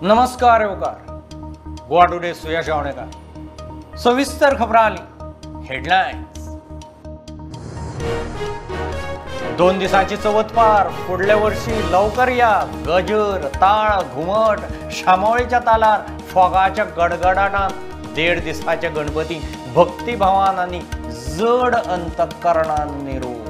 नमस्कार येवकार गोवा टुडे सुयश गावणेकर. सविस्तर खबरां आली हेडलायन्स. 2 दिसांची चवथ पार, फुडल्या वर्षी लवकर या. गजर, ताळ, घुमट, शामोळीच्या तालार, फोगाच्या गडगडाटान 1.5 दिसाचे गणपती भक्तिभावान आनी जड अंतःकरणान निरोप.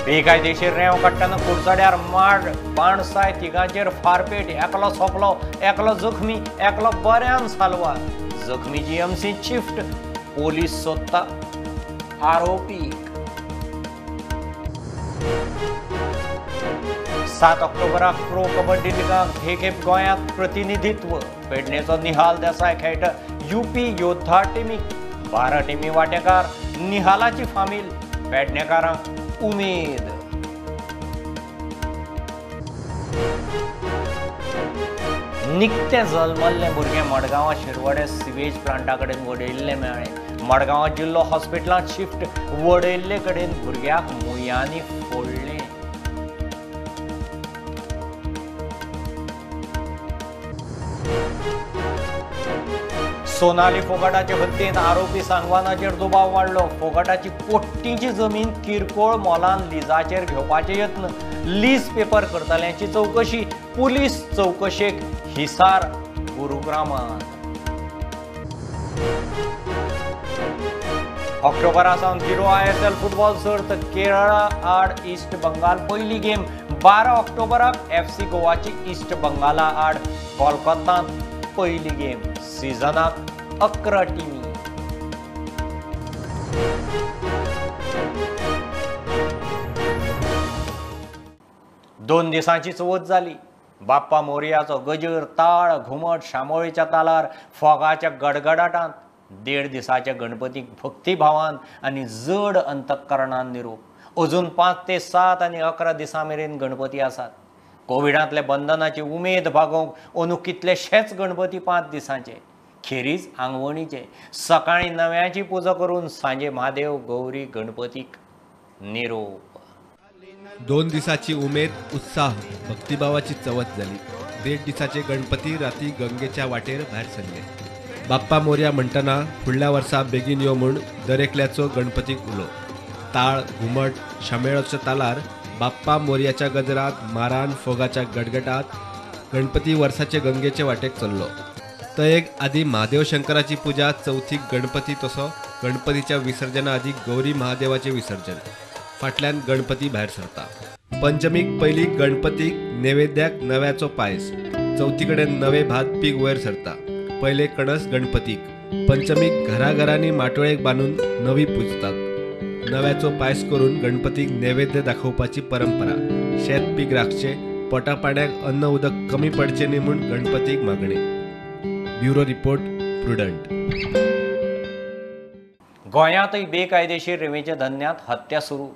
बेकायदेशीर रेंव काडटना कुडचड्यार माड बाणसाय तिगांचेर फारपेट, एकलो सोंपलो, एकलो जखमी, एकलो बऱ्यान साल्वार. जखमी जीएमसी शिफ्ट, पोलीस सोदता आरोपीक. 7 ऑक्टोबराक प्रो कबड्डी लिगाक हे खेप गोंयांत प्रतिनिधित्व. पेडणेचो निहाल देसाय खेळटा युपी योद्धा टिमीक. 12 टिमी वांटेकार, निहालाची फामील, पेडणेकारांक उमेद. निकतें जल्मल्लें भुरगें मडगांवां शिरवडे सिवेज प्लांटा कडेन वडयिल्लें मेळ्ळें. मडगांवां जिल्लो हॉस्पिटलांत शिफ्ट, वडयिल्ले कडेन भुरग्याक मुयांनी फोडलें. सोनाली फोगाटाचे हत्येंत आरोपी सांगवानाचेर दुबाव वाडलो. फोगाटाची कोट्टींची जमीन किरकोळ मोलान लिजाचेर घेवपाचे यत्न. लीज पेपर करतल्यांची चवकशी, पुलीस चवकशेक हिसार गुरुग्रामांत. ऑक्टोबरा सावन हिरो ISL football सर्त, केरळा आड ईस्ट बंगाल पयली गेम. 12 ऑक्टोबराक FC गोवाची ईस्ट बंगाला आड कोलकातांत पयली गेम. सिजनाक 11 टिमी. दोन दिसांची चवथ जाली. बाप्पा मोरयाचो गजर, ताळ, घुमट, शामोळीच्या तालार, फोगाच्या गडगडाटांत 1.5 दिसाच्या गणपतीक भक्तिभावान आनी जड अंतःकरणान निरोप. अजून 5 ते 7 आनी 11 दिसां मेरेन गणपती आसात. कोविडांतल्या बंधनाची उमेद भागोवंक अंदू कितलेशेच गणपती 5 दिसांचे, खेरीज आंगवणीचे. सकाळीं नव्याची पुजा करून सांजे म्हादेव गौरी गणपतीक निरोप. 2 दिसाची उमेद, उत्साह, भक्तिभावाची चवथ जाली. 1.5 दिसाचे गणपती राती गंगेच्या वाटेर भायर सरले. बाप्पा मोरया म्हणटना फुडल्या वर्सा बेगीन यो म्हूण दरेकल्याचो गणपतीक उलो. ताळ, घुमट, शामेळाच्या तालार, बाप्पा मोरयाच्या गजरात, मारान फोगाच्या गडगडात गणपती वर्साचे गंगेचे वाटेक चल्लो. तयेक आदी महादेव शंकराची पुजा, चवथीक गणपती तसो गणपतीच्या विसर्जना आदी गौरी महादेवाचे विसर्जन. फाटल्यान गणपती भायर सरता. पंचमीक पयली गणपतीक नैवेद्याक नव्याचो पायस. चवथी कडेन नवे भात पीक वयर सरता. पयले कणस गणपतीक. पंचमीक घराघरांनी माटोळेक बांदून नवी पुजतात. नव्याचो पायस करून गणपतीक नैवेद्य दाखोवपाची परंपरा. शेत पीक राखचे, पोटा पाण्याक अन्न उदक कमी पडचे न्ही म्हूण गणपतीक मागणे. Bureau report, Prudent. गोंयांतय बेकायदेशीर रेंवेच्या धंद्यांत हत्या सुरू.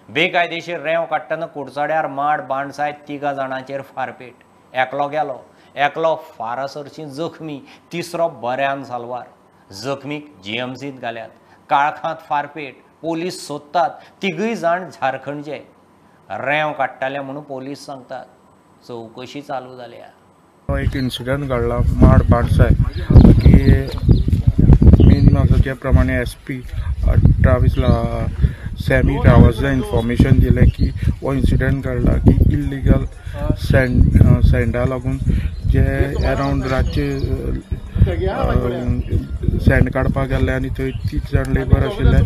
बेकायदेशीर रेंव काडटना कुडचड्यार माड बाणसाय 3 जाणांचेर फारपेट. एकलो गेलो, एकलो फारासरशी जखमी, तिसरो बऱ्यान साल्वार. जखमीक जीएमसींत घाल्यात. काळखांत फारपेट, पोलीस सोदतात. 3 जाण झारखंडचे. रेंव काडटाले म्हणून पोलीस सांगतात. चवकशी चालू जाल्या. एक इन्सिडंट घडला माड बाणसाय की मेन म्हाका जे प्रमाणे SP Travis Sammy ट्रावल्सां इन्फॉर्मेशन दिलें की हो इन्सिडंट घडला की इल्लिगल सँडा लागून जे अरावंड रातचे सँड काडपाक गेल्ले आनी थंय 3 जाण लेबर आशिल्ले.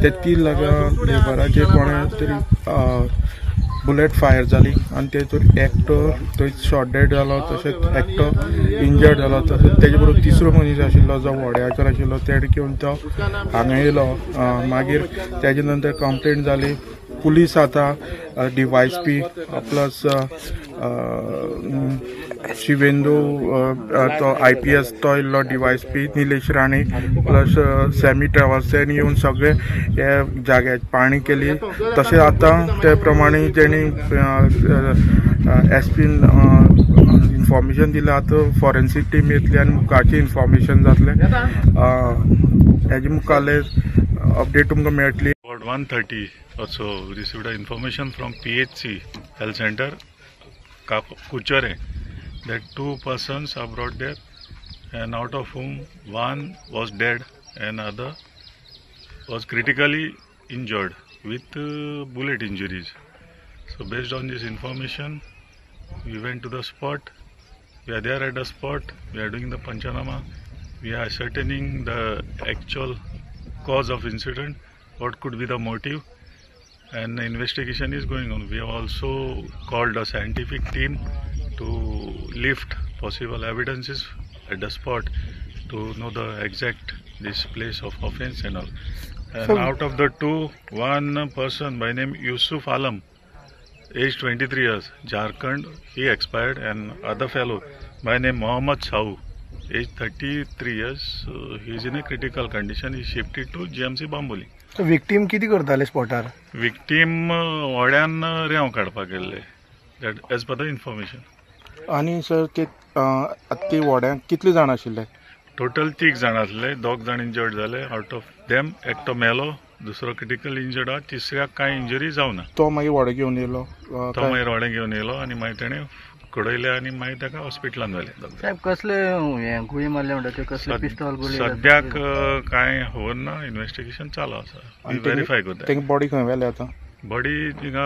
ते 3 लेबराचेर कोणें तरी बुलेट फायर जाली आनी तेतूर एकटो थंय शॉर्ट डेड जालो, तशेंच एकटो इंजर्ड जालो. तशेंच तेजे बरोबर तिसरो मनीस आशिल्लो जो व्हड्याचेर आशिल्लो तेणें घेवन तो हांगा येयलो. मागीर तेजे नंतर कंप्लेन जाली. पुलीस आतां DYSP plus Shivendu तो IPS तो येयल्लो, DYSP Nilesh Rane plus Sammy Travels तेणी येवन सगळे हे जाग्यार पाणी केली. तशें आतां ते प्रमाणे तेणी एसपीन इन्फॉर्मेशन दिलें. आतां फॉरेन्सीक टीम येतली आनी मुखारचें इन्फॉर्मेशन जातलें. हेजे मुखारले अपडेट तुमकां मेळटली. 1:30 or so, we received information from PHC health center Kuchere, that 2 persons are brought there, and out of whom one was dead and other was critically injured with bullet injuries. So based on this information, we went to the spot. We are there at the spot. We are doing the panchanama. We are ascertaining the actual cause of incident, what could be the motive, and the investigation is going on. We have also called a scientific team to lift possible evidences at the spot to know the exact this place of offense and all. And so, out of the 2, one person by name Yusuf Alam, age 23 years, Jharkhand, he expired, and other fellow by name Mohammad Sahu, age 33 years, he is in a critical condition. He shifted to GMC Bamboli. So victim किती करताले स्पॉटार? Victim व्हड्यान रेंव काडपाक गेल्ले, that as per the information. आनी sir ते ते व्हड्यांक कितले जाण आशिल्ले? टोटल 3 जाण आसले, 2 जाण इंजर्ड जाले. आउट ऑफ देम एकटो मेलो, दुसरो क्रिटिकल इंजर्ड आहा, तिसऱ्याक कांय इंजरी जावना. तो मागीर व्हडें घेवन येयलो? तो मागीर व्हडें घेवन येयलो आनी मागीर तेणें कडयले आनी मागीर ताका हॉस्पिटलान व्हेलें. साहेब कसले हे गुळी मारले म्हणटा ते कसले पिस्तॉल गुळी? सद्याक कांय खबर ना, इन्वेस्टिगेशन चालू आसा, वेरीफाय करता. तेंका बॉडी खंय व्हेले आतां? बॉडी थिंगा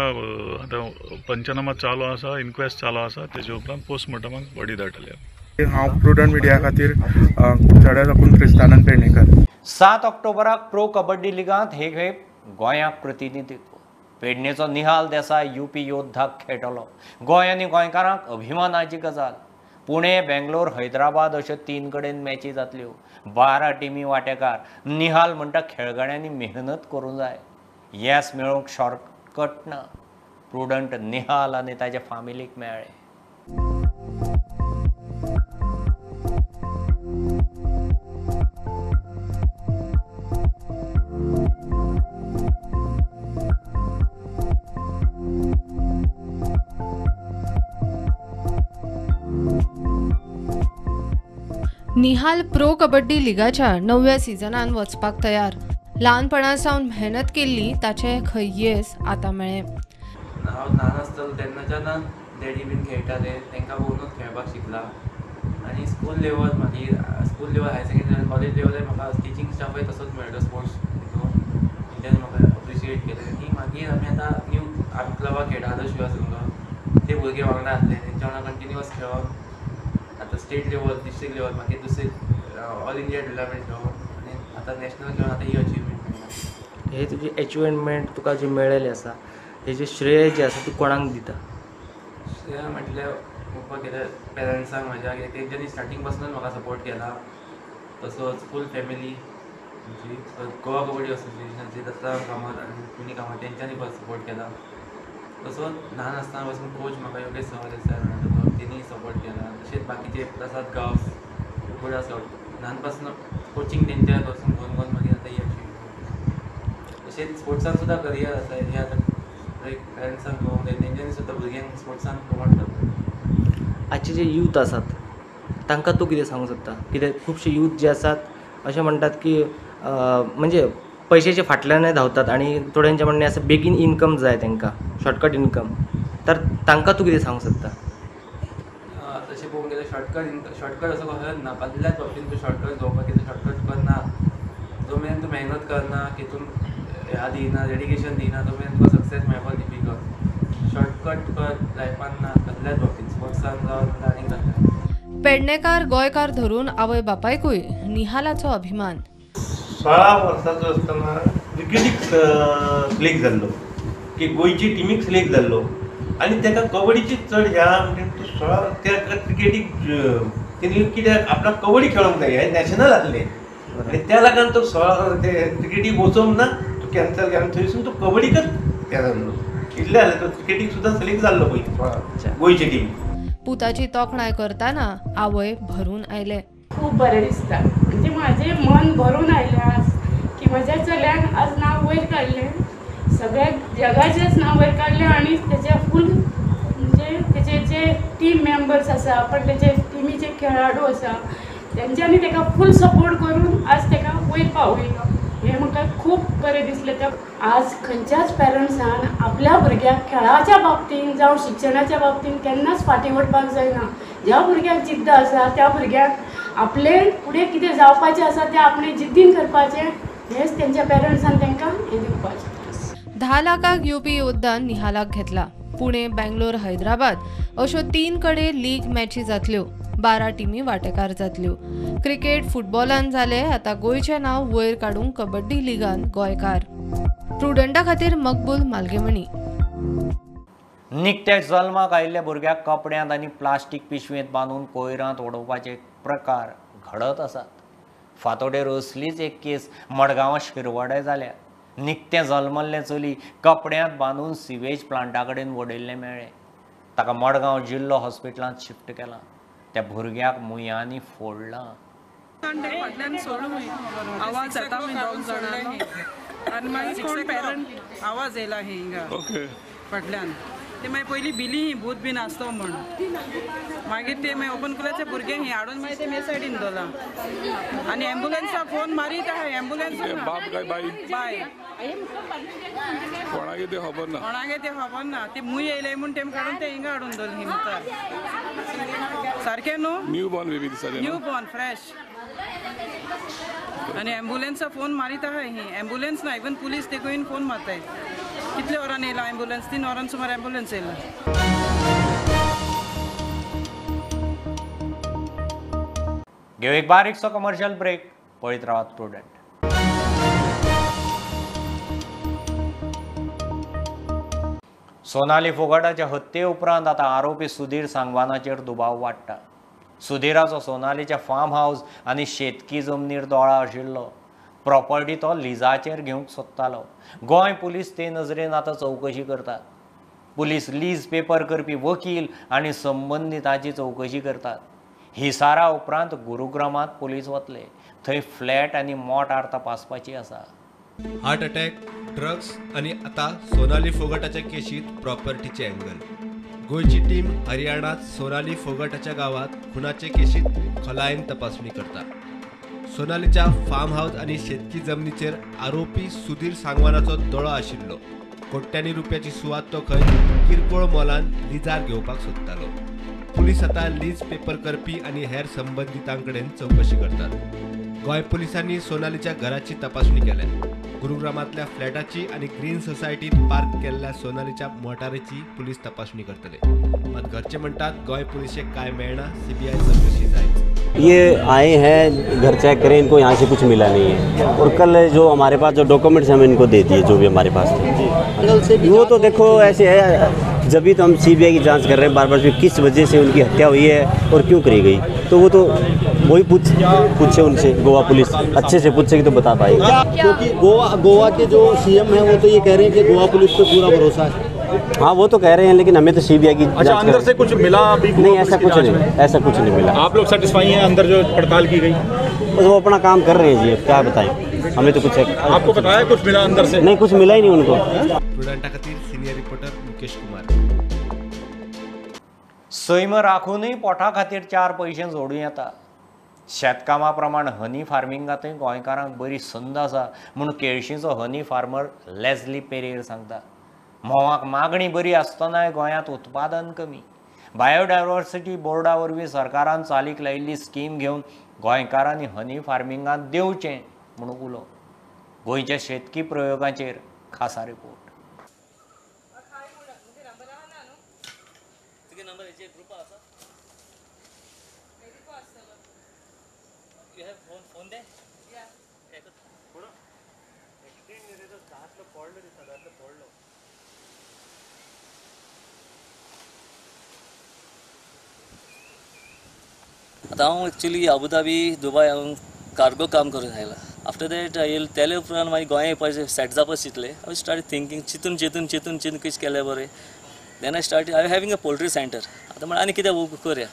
आतां पंचनामा चालू आसा, इन्क्वेस्ट चालू आसा, तेजे उपरांत पोस्टमॉर्टमाक बॉडी धाडटले. हांव प्रुडंट मिडिया खातीर कुडचड्यार साकून क्रिस्तानंद पेडणेकर. 7 ऑक्टोबराक प्रो कबड्डी लिगांत हे खेप गोंयाक प्रतिनिधित्व. पेडणेचो निहाल देसाय युपी योद्धाक खेळटलो. गोंय आनी गोंयकारांक अभिमानाची गजाल. पुणे, बेंगलोर, हैदराबाद अश्यो 3 कडेन मॅची जातल्यो. 12 टिमी वांटेकार. निहाल म्हणटा खेळगड्यांनी मेहनत करूंक जाय, येस मेळोवंक शॉर्टकट ना. प्रुडंट निहाल आनी ताच्या फामिलीक मेळ्ळे. निहाल प्रो कबड्डी लिगाच्या 9व्या सिजनान वचपाक तयार. ल्हानपणा सावन मेहनत केल्ली ताचें खंय येस आतां मेळ्ळें. हांव ल्हान आसतलो तेन्नाच्यान डॅडी बीन खेळटाले, तांकां पळोवनूच खेळपाक शिकला. आनी स्कूल लेवल मागीर school level, higher secondary, college लेवलार म्हाका टिचींग स्टाफय तसोच मेळ्ळो स्पोर्ट्स हितून, तेंच्यांनी म्हाका अप्रिशिएट केलें. आनी मागीर आमी आतां न्यू आमी क्लबाक खेळटा, आदर्श युवा संघ, ते भुरगे वांगडा आसले, तेंच्या वांगडा कंटिन्युअस खेळप. आतां स्टेट लेवल, डिस्ट्रिक्ट लेवल, मागीर दुसरे ऑल इंडिया टुर्नामेंट खेळप आनी आतां नॅशनल खेळून आतां ही अचिवमेंट मेळ्ळा. हे तुजी एचिवमेंट तुका जी मेळ्ळेली आसा, हेजें श्रेय जें आसा तूं कोणाक दिता? श्रेय म्हटल्यार पळोवपाक गेल्यार पेरंट्सांक म्हज्या, कित्याक तेंच्यांनी स्टार्टींग पासूनच म्हाका सपोर्ट केला. तसोच फूल फॅमिली आमची, गोवा कबड्डी असोसिएशनाची दत्ताराम कामत आनी पुनी कामत तेंच्यांनी पण सपोर्ट केला. तसोच ल्हान आसतना पासून कोच म्हाका योगेश सवाल सर म्हणटा तो, तेणी सपोर्ट केला. तशेंच बाकीचे प्रसाद गांवस कुकडा ल्हानपासून कोचिंग तेंच्या पासून घेवन घेवन मागीर आतां ही अचिवमेंट. तशेंच स्पोर्ट्सान सुद्दां करियर आसा, हें आतां लायक पेरंट्सांक कळोंक जाय, तेंच्यांनी सुद्दां भुरग्यांक स्पोर्ट्सान प्रमोट करता. आजचे जे यूथ आसात तांकां तूं कितें सांगूंक सोदता? कित्याक खुबशे यूथ जे आसात अशें म्हणटात की म्हणजे पयशाच्या फाटल्यानय धांवतात आनी थोड्यांचें म्हणणें आसा बेगीन इनकम जाय तांकां, शॉर्टकट इनकम. तर तांकां तूं कितें सांगूंक सोदता? तशें पळोवंक गेल्यार शॉर्टकट असो कसलोच ना, कसल्याच बाबतीन तूं शॉर्टकट घेवपाक कितें शॉर्टकट करना. जो मेरेन तूं मेहनत करना, तितून ह्या दिना, डेडिकेशन दिना, तो मेरेन तुका सक्सेस मेळपाक डिफिकल्ट. शॉर्टकट तुका लायफान ना कसल्याच बाबतीन, स्पोर्ट्सान जावं आनी कसल्याच. पेडणेकार गोंयकार धरून आवय बापायकूय निहालाचो अभिमान. 16 वर्सांचो आसतना क्रिकेटीक सिलेक्ट जाल्लो, की गोंयची टिमीक सिलेक्ट जाल्लो आनी ताका कबड्डीची चड ह्या म्हणजे तो 16 त्या क्रिकेटीक तेणी कित्याक आपणाक कबड्डी खेळोंक जाय हें नॅशनल आसलें आनी त्या लागून तो 16 ते क्रिकेटीक वचोंक ना, तो कॅन्सल केलो आनी थंयसून तो कबड्डीकच तें जाल्लो. इतलें जालें तो क्रिकेटीक सुद्दां सिलेक्ट जाल्लो पयलीं गोंयची टीम. पुताची तोखणाय करतना आवय भरून आयले. खूब बरें दिसता, म्हणजे म्हाजें मन भरून आयलें आज की म्हज्या चल्यान आज नांव वयर काडलें, सगळ्या जगाचेंच नांव वयर काडलें आनी तेजे फूल म्हणजे तेजे जे टीम मेंबर्स आसा, पण तेजे टिमीचे खेळाडू आसा, तेंच्यांनी तेका फूल सपोर्ट करून आज तेका वयर पावयलो. हें म्हाका खूब बरें दिसलें. त्या आज खंयच्याच पेरंट्सान आपल्या भुरग्याक खेळाच्या बाबतीन जावं शिक्षणाच्या बाबतीन केन्नाच फाटीं ओडपाक जायना. ज्या भुरग्याक जिद्द आसा त्या भुरग्याक आपलें फुडें कितें जावपाचें आसा तें आपणें जिद्दीन करपाचें, हेंच तेंच्या पेरंट्सान तांकां हें दिवपाचें. 10 लाखाक येवपी योगदान निहालाक घेतला. पुणे, बेंगलोर, हैदराबाद अश्यो 3 कडेन लीग मॅची जातल्यो. 12 टिमी वांटेकार जातल्यो. क्रिकेट, फुटबॉलान जाले, आतां गोंयचें नांव वयर काडूंक कबड्डी लिगान गोंयकार. प्रुडंटा खातीर मकबूल मालगेमणी. निकत्याच जल्माक आयिल्ल्या भुरग्याक कपड्यांत आनी प्लास्टीक पिशवेंत बांदून कोयरांत उडोवपाचे प्रकार घडत आसात. फातोडेर असलीच एक केस मडगांवां शिरवडे जाल्या. निकतें जल्मल्लें चली कपड्यांत बांदून सिवेज प्लांटा कडेन वडयल्लें मेळ्ळें. ताका मडगांव जिल्लो हॉस्पिटलांत शिफ्ट केलां. त्या भुरग्याक मुयांनी फोडलां. फाटल्यान सोडूं आवाज जाता दोग जाणांचो आनी मागीर कोण पेरंट आवाज येयला हिंगा फाटल्यान ते मागीर पयलीं भिली ही भूत बीन आसतो म्हण, मागीर ते मागीर ओपन केल्यार ते भुरगे ही हाडून मागीर ते मे सायडीन दवरला आनी एम्बुलन्सा फोन मारीत आहा. एम्बुलन्स बाप काय बाय बाय कोणागे ते खबर ना, कोणागे ते खबर ना. ते मूय येयले म्हूण तेम काडून ते हिंगा हाडून दवरली मुखार सारकें न्हू. न्यू बॉर्न बेबी दिसता, न्यू बॉर्न फ्रेश. आनी एम्बुलन्सा फोन मारीत आहा ही एम्बुलन्स ना, इवन पुलीस देखून फोन मारताय. कितले वरान येयला एम्बुलन्स? 3 वरां सुमार एम्बुलन्स येयला. घेऊ एक बारीकसो कमर्शियल ब्रेक. पळयत रावात प्रुडंट. सोनाली फोगाटाच्या हत्ये उपरांत आतां आरोपी सुधीर सांगवानाचेर दुबाव वाडटा. सुधीराचो सोनालीच्या फार्म हावस आनी शेतकी जमनीर दोळा आशिल्लो. प्रॉपर्टी तो लिजाचेर घेवंक सोदतालो. गोंय पुलीस ते नजरेन आतां चवकशी करतात. पुलीस लीज पेपर करपी वकील आनी संबंदितांची चवकशी करतात. हिसारा उपरांत गुरुग्रामांत पुलीस वतले. थंय फ्लॅट आनी मोटार तपासपाची आसा. हार्ट अटॅक, ड्रग्स आनी आतां सोनाली फोगाटाच्या केशीत प्रॉपर्टीचे अँगल. गोंयची टीम हरियाणात सोनाली फोगाटाच्या गावात खुनाचे केशीत खोलायेन तपासणी करता. सोनालीच्या फार्म हावस आनी शेतकी जमनीचेर आरोपी सुधीर सांगवानाचो दोळो आशिल्लो. कोट्यांनी रुपयाची सुवात तो खंय किरकोळ मोलान लिजार घेवपाक सोदतालो. पुलीस आतां लीज पेपर करपी आनी हेर संबंदितांकडेन चवकशी करतात. गोंय पुलिसांनी सोनालीच्या घराची तपासणी केल्या. गुरुग्रामांतल्या फ्लॅटाची आनी ग्रीन सोसायटीत पार्क केल्ल्या सोनालीच्या मोटारीची पुलीस तपासणी करतले. मात घरचे म्हणटात गोंय पुलिशेक काय मेळना, सीबीआय चवकशी जाय. ये आए हैं घर चेक करें, इनको यहाँ से कुछ मिला नहीं है. और कल जो हमारे पास जो डॉक्यूमेंट्स हम इनको दे दिए, जो भी हमारे पास थे वो तो देखो ऐसे है, जब भी तो हम सीबीआई की जांच कर रहे हैं बार बार किस वजह से उनकी हत्या हुई है और क्यों करी गई, तो वो तो वही पूछे उनसे, गोवा पुलिस अच्छे से पूछेगी तो बता पाएगी। क्योंकि गोवा के जो सीएम हैं वो तो ये कह रहे हैं कि गोवा पुलिस पे पूरा भरोसा है। हाँ वो तो कह रहे हैं, लेकिन हमें तो सीबीआई की। अच्छा, अंदर से कुछ मिला अभी? नहीं, ऐसा कुछ नहीं, ऐसा कुछ नहीं मिला। आप लोग सेटिस्फाई हैं अंदर जो पड़ताल की गई? बस वो अपना काम कर रहे हैं जी, क्या बताएं, हमें तो कुछ। आपको बताया कुछ मिला अंदर से? नहीं, कुछ मिला ही नहीं उनको। प्रुडंटा खातीर सिनियर रिपोर्टर मुकेश कुमार। सैम राखूनय पोटा खातीर 4 पयशे जोडूं येता. शेतकामा प्रमाण हनी फार्मिंगांतय गोंयकारांक बरी संद आसा म्हूण केळशीचो हनी फार्मर लेस्ली पेरेर सांगता. म्होंवाक मागणी बरी आसतनाय गोंयांत उत्पादन कमी. बायोडायवर्सिटी बोर्डा वरवीं सरकारान चालीक लायिल्ली स्कीम घेवन गोंयकारांनी हनी फार्मिंगांत देंवचें म्हूण उलो. गोंयच्या शेतकी प्रयोगाचेर खासा रिपोर्ट. आतां हांव एक्चुली अबुधाबी दुबाय हांव कार्गो काम करून आयला. आफ्टर that येयलें तेले उपरांत मागीर गोंया येवपाचें सेट जावपाक चिंतलें. हांव स्टार्ट थिंकींग चिंतून चिंतून चिंतून चिंतून कितें केलें बरें. Then I start I having a poultry centre. आतां म्हण आनी कितें करया.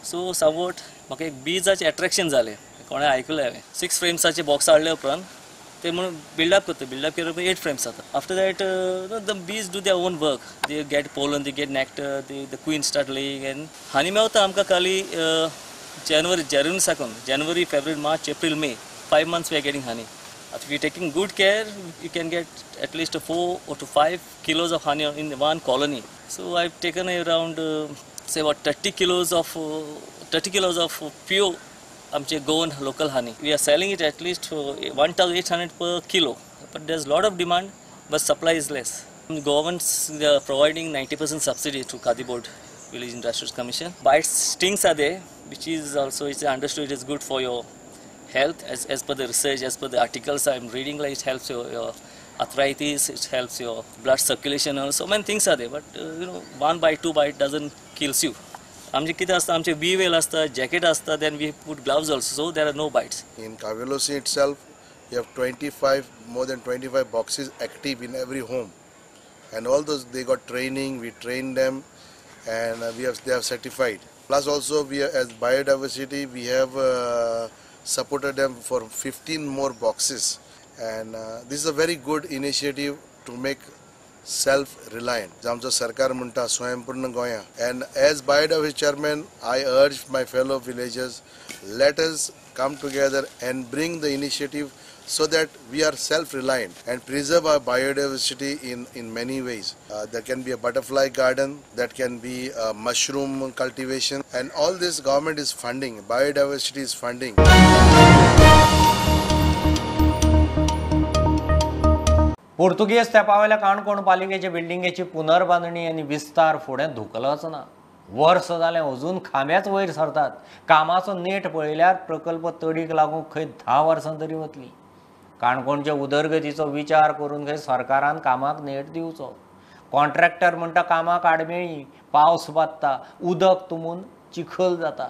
सो समवॉट म्हाका एक बीजाचें एट्रेक्शन जालें. कोणें आयकलें हांवें 6 फ्रेम्साचे बॉक्स हाडले उपरांत ते म्हणून बिल्डअप करता, बिल्डअप केले उपरांत 8 फ्रेम्स जाता. After that the bees do their own work, they get pollen, they get nectar, the queen start laying and honey मेवता आमकां खाली जनवरी साकून January, February, March, April, May, 5 months we are getting honey. If you taking good care, you can get at least 4 to 5 kilos of honey in one colony. So I've taken around say about 30 kilos of pure आमचे Goan local honey. We are selling it at least 1800 per kilo, but there is lot of demand but supply is less. Government's providing 90% subsidy to Khadi Board, Village Industries Commission. Bites, stings are there, which is also, it's understood it is good for your health as per the research, as per the articles I am reading, like it helps your arthritis, it helps your blood circulation, also many things are there, but you know, 1 bite, 2 bite doesn't kills you. आमचे कितें आसता, आमचे be well आसता, jacket आसता, then we put gloves also, so there are no bites. In Cavelossim itself, you have 25, more than 25 boxes active in every home, and all those, they got training, we train them, and they have certified. Plus also we are, as biodiversity, we have supported them for 15 more boxes, and this is a very good initiative to make self-reliant. आमचो सरकार म्हणटा स्वयंपूर्ण गोंया, and as biodiversity chairman, I urge my fellow villagers, let us come together and bring the initiative so that we are self-reliant and preserve our biodiversity in many ways. There can be a butterfly garden, that can be a mushroom cultivation, and all this government is funding, biodiversity is funding. Portuguese तेंपावेल्या Canacona पालिकेचे बिल्डिंगेची पुनर्बांदणी आनी विस्तार फुडें धुकलच ना. वर्स जालें अजून खांब्याच वयर सरतात. कामाचो नेट पळयल्यार प्रकल्प तडीक लागूंक खंय 10 वर्सां तरी वतली. काणकोणचे उदरगतीचो विचार करून खंय सरकारान कामाक नेट दिवचो. कॉन्ट्रॅक्टर म्हणटा कामाक आडमेळी, पावस बादता, उदक तुंबून चिखल जाता.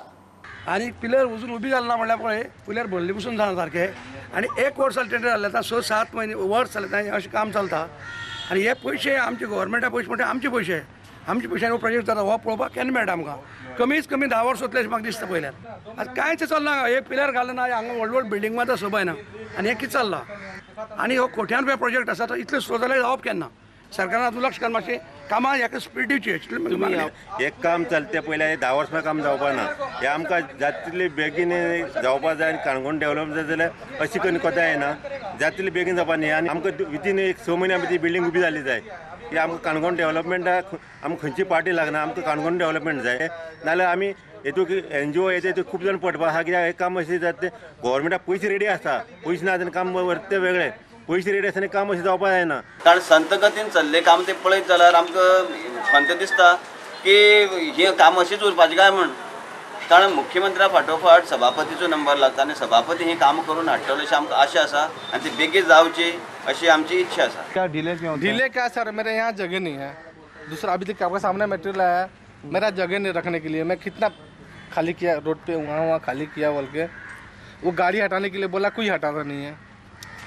आनी पिलर अजून उबी जाल ना म्हणल्यार पळय पिलर भरले पसून जाना सारकें, आनी एक वर्स जालें टेंडर जाल्लें, आतां 6-7 म्हयने वर्स जालें अशें काम चलता. आनी हे पयशे आमचे गव्हर्मेंटा पयशे म्हणटा आमचे पयशे, आमचे पयशांनी हो प्रोजेक्ट जाता, हो पळोवपाक केन्ना मेळटा आमकां? कमीच कमी 10 वर्स वतलें अशें म्हाका दिसता पयल्यार. आतां कांयच चलना, एक पिलर घालना ना, हांगा व्हड व्हड बिल्डींग मात सोबाय ना, आनी हें कितें चल्लां? आनी हो कोट्यान रुपया प्रोजेक्ट आसा, तो इतले स्लो जाल्यार जावप केन्ना? सरकारान आतां लक्ष घालून मातशें कामां हेका स्पीड दिवची. एक काम चलता पयलें 10 वर्सां काम जावपा ना, हें आमकां जातले बेगीन जावपा जाय. काणकोण डेवलप जाय जाल्यार अशी करून कोता येना, जातले बेगीन जावपा न्ही. आनी आमकां वितीन एक 6 म्हयन्या भितर बिल्डींग उबी जाली जाय. की आमकां काणकोण डेवलपमेंटाक आमकां खंयची पार्टी लागना, आमकां काणकोण डेवलपमेंट जाय. नाजाल्यार आमी हेतूंत एनजीओ येता ते खूब जाण पडपा आसा. कित्याक हें काम अशें जाता, गव्हर्मेंटाक पयशे रेडी आसता, पयशे ना जाल्यार काम व्हरता तें वेगळें, पयशे रेडी आसतना काम अशें जावपा जायना. कारण संत गतीन चल्लें काम तें पळयत जाल्यार आमकां खंत दिसता की हें काम अशेंच उरपाचें काय म्हूण. कारण मुख्यमंत्र्या फाटोफाट सभापतीचो नंबर लागता आनी सभापती हें काम करून हाडटलो अशी आमकां आशा आसा आनी ती बेगीन जावची अशी आमची इच्छा आसा. क्या डिले क्यों? डिले क्या सर, मेरे यहाँ जगह नहीं है. दूसरा अभी तक आपके सामने मटेरियल आया है, मेरा जगह नहीं रखने के लिए. मैं कितना खाली किया रोड पे, वहाँ वहाँ खाली किया बोल के, वो गाड़ी हटाने के लिए बोला, कोई हटाता नहीं है.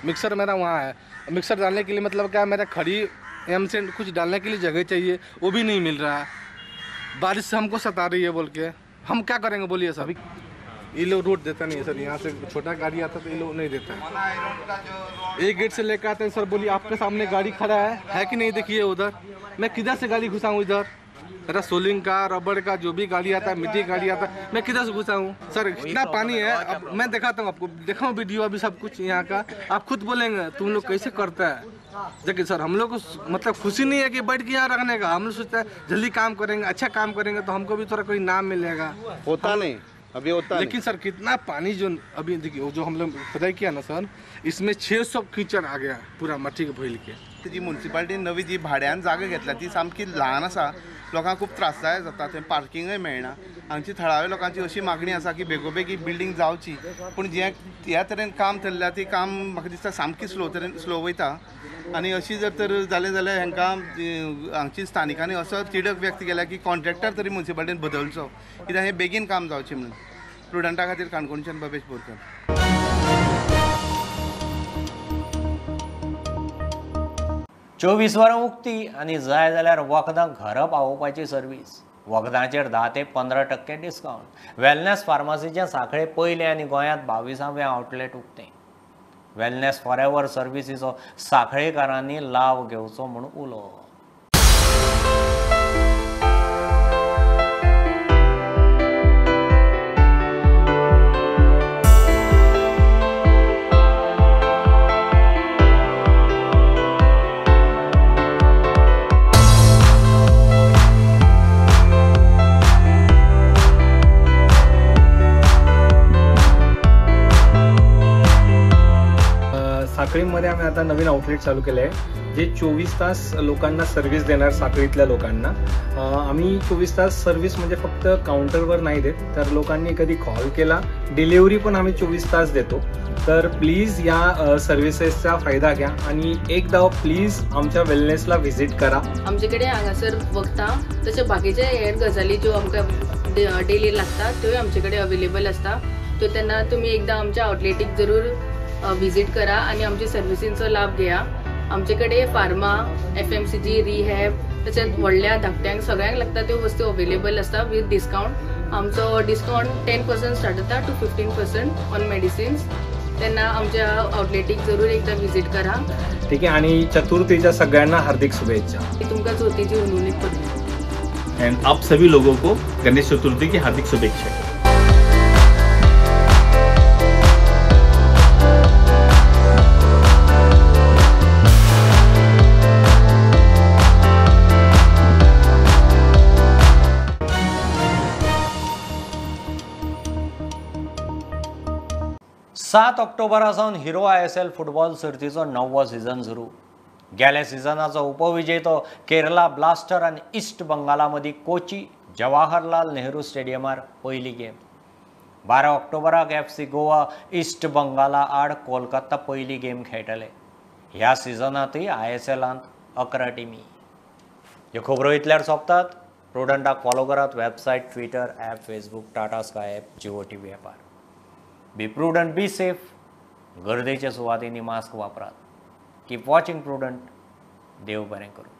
मिक्सर मेरा वहाँ है, मिक्सर डालने के लिए मतलब क्या, मेरा खड़ी एम से कुछ डालने के लिए जगह चाहिए, वो भी नहीं मिल रहा है. बारिश हमको सता रही है बोल के, हम क्या करेंगे बोलिए सर. ये लोग रोड देता नहीं है सर, यहाँ से छोटा गाड़ी आता तो ये लोग नहीं देता है. एक गेट से लेकर आते हैं सर, बोलिए आपके सामने गाड़ी खड़ा है कि नहीं, देखिए उधर मैं किधर से गाड़ी घुसाऊँ. इधर मेरा सोलिंग का, रबड़ का जो भी गाड़ी आता है, मिट्टी गाड़ी आता है, मैं किधर से घुसाऊँ सर? इतना पानी है. अब मैं दिखाता हूँ आपको, दिखाऊँ वीडियो अभी सब कुछ यहाँ का, आप खुद बोलेंगे तुम लोग कैसे करता है. देखिए सर, हम लोग को मतलब खुशी नहीं है कि बैठ के यहाँ रखने का. हम लोग सोचते हैं जल्दी काम करेंगे, अच्छा काम करेंगे तो हमको भी थोड़ा कोई नाम मिलेगा. होता नहीं अभी, होता लेकिन सर कितना पानी जो अभी देखिए जो हम लोग खुदाई किया ना सर, इसमें 600 कीचड़ आ गया पूरा मट्टी के भइल के. जी म्युनिसिपालिटीन नवी जी भाड्यान जागा घेतल्या ती सामकी ल्हान आसा, लोकांक खूब त्रासदायक जाता, थंय पार्किंगय मेळना. हांगची थळाव्या लोकांची अशी मागणी आसा की बेगोबेग ही बिल्डींग जावची, पूण जे ह्या तरेन काम चल्ल्या ती काम म्हाका दिसता सामकी स्लो तरेन स्लो वयता. आनी अशी जर तर जालें जाल्यार हांकां हांगची स्थानिकांनी असो तिडक व्यक्त केल्या की कॉन्ट्रॅक्टर तरी म्युनिसिपालिटीन बदलचो, कित्याक हें बेगीन काम जावचें म्हणून. प्रुडंटा खातीर काणकोणच्यान भवेश बोरकर. चोवीस वरां उक्ती आनी जाय जाल्यार वखदां घरा पावोवपाची सर्वीस. वखदांचेर 10 ते 15% डिस्कावंट. वेलनेस फार्मासीचें सांखळे पयलें आनी गोंयांत 22वें आउटलेट उक्तें. वेलनेस फॉर एवर सर्विसीचो सांखळेकारांनी लाव घेवचो म्हूण उलो. साखळीमध्ये आम्ही आता नवीन आउटलेट चालू केलं आहे, जे 24 तास लोकांना सर्व्हिस देणार. साखळीतल्या लोकांना आम्ही 24 तास सर्व्हिस म्हणजे फक्त काउंटरवर नाही देत, तर लोकांनी कधी कॉल केला डिलिव्हरी पण आम्ही 24 तास देतो. तर प्लीज या सर्व्हिसेसचा फायदा घ्या आणि एकदा प्लीज आमच्या वेलनेसला व्हिजिट करा. आमचे कडेन हांगासर वखदां तशें बाकीचे हेर गजाली ज्यो आमकां डेली लागता त्योय आमचे कडेन अवेलेबल आसता. सो तेन्ना तुमी एकदां आमच्या आउटलेटीक जरूर विजीट करा आनी आमच्या सर्विसींचो लाभ घेया. आमचे कडेन फार्मा, FMCG, rehab तशेंच व्हडल्या धाकट्यांक सगळ्यांक लागता त्यो वस्तू अवेलेबल आसता विथ डिस्कावंट. आमचो डिस्कावंट 10% स्टार्ट जाता टू 15% ऑन मेडिसिन्स. तेन्ना आमच्या आउटलेटीक जरूर एकदा विजीट करा. ठीक आहे, आणि चतुर्थीच्या सगळ्यांना हार्दिक शुभेच्छा. तुमकां चवथीची हुनहुनीत परबीं. एंड आप सभी लोगों को गणेश चतुर्थी की हार्दिक शुभेच्छा. सात ऑक्टोबरा सावन हिरो ISL football सर्तीचो 9वो सिजन सुरू. गेल्या सिजनाचो उपविजेतो केरला ब्लास्टर आनी ईस्ट बंगाला मदीं कोची जवाहरलाल नेहरू स्टेडियमार पयली गेम. 12 ऑक्टोबराक FC Goa east बंगाला आड कोलकाता पयली गेम खेळटले. ह्या सिजनांतूय ISLांत 11 टिमी. ह्यो खबरो इतल्यार सोंपतात. प्रुडंटाक फॉलो करात website, Twitter, app, Facebook, Tata Sky app, Jio TV ॲपार. Be prudent, be safe. गर्देच्या सुवातींनी मास्क वापरात. Keep watching Prudent. देव बरें करूं.